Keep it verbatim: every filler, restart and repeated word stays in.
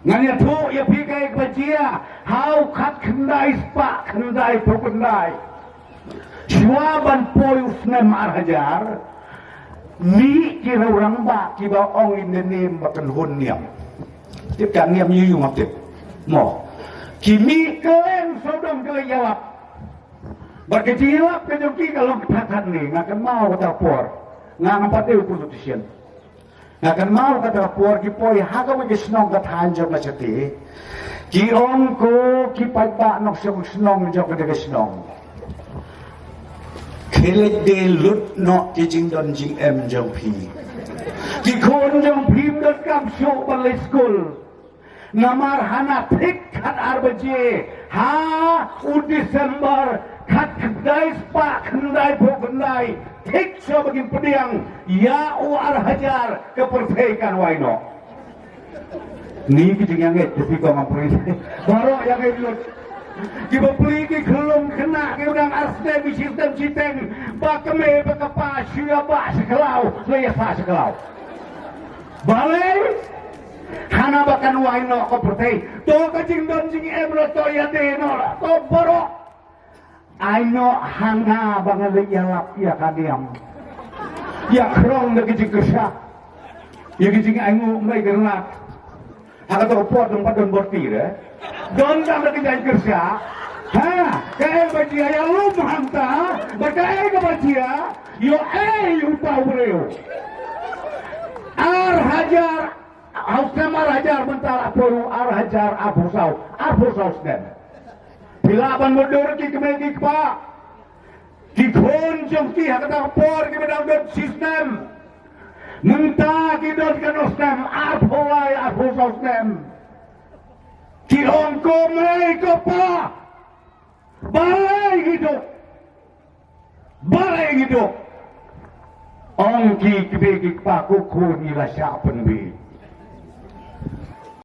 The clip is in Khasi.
Ngan ïathuh ïa phi kaei kaba jia ha u khatkhyndai spah khyndaiphew khyndai. Shuwa ban poi u snem ar hajar, mih ki rangbah kiba ong in the name ba kynhun niam. Tip ka niam ïa u, ngam tip. Mo. Ki mih khlem sawdong ki leit ïalap. Bad ka jingïalap ka jong ki ka long kata kane, nga kynmaw kata ka por. Nga ngam pat dei u politician. Nga kynmaw kata ka por ki poi ha kawei ka shnong ka thaiñ jong ka shatei. Ki ong ko ki paidbah nongshong shnong jong kata ka shnong, khie leit de lut noh ki jingdon jingem jong phi. Ki khun jong phi ym donkam shuh ban leit skul. Namar hana thik khatar baje ha u December khatkhyndai spah khyndaiphew khyndai, thik shuwa ba kin pdiang ïa u ar hajar, ka pyrthei kan wai noh. Ni ki jingïangeit ki phi ko ngam pyrthei. Baroh ïangeit lut. Ki bapli ki khyllung khynnah ki dang ar snem shi snem shiteng, ba kmie ba kpa shu ïa bah sha khlaw, la ïa sah sha khlaw. Balei? Hana ba kan wai noh ka pyrthei. To ka jingdon jingem ruh to ïa dei noh ruh to baroh. Ai noh ha nga ba ngan leit ïalap ïa ka niam. Ïa khrong da ka jingkyrshan, ïa ka jingainguh mei kyrnat. Ha kato ka por dang pat don borti re. Don tang da ka jingkyrshan. Ha, kaei ba jia ïa lum hangta, ba kaei kaba jia, ïoh ei uta u briew. Ar hajar, ha u snem ar hajar mynta la poi u ar hajar arphew saw, arphew saw snem. Phi lah ban mutdur ki kmie ki kpa. Ki khun jong ki ha kata ka por kiba dang don shi snem. Mynta ki don katno snem, arphew lai, arphew saw snem. Ki ong ko mei ko pa, balei ngi duk? Balei ngi duk? Ong ki kmie ki kpa, ko khun, ngi la shah pynbieit.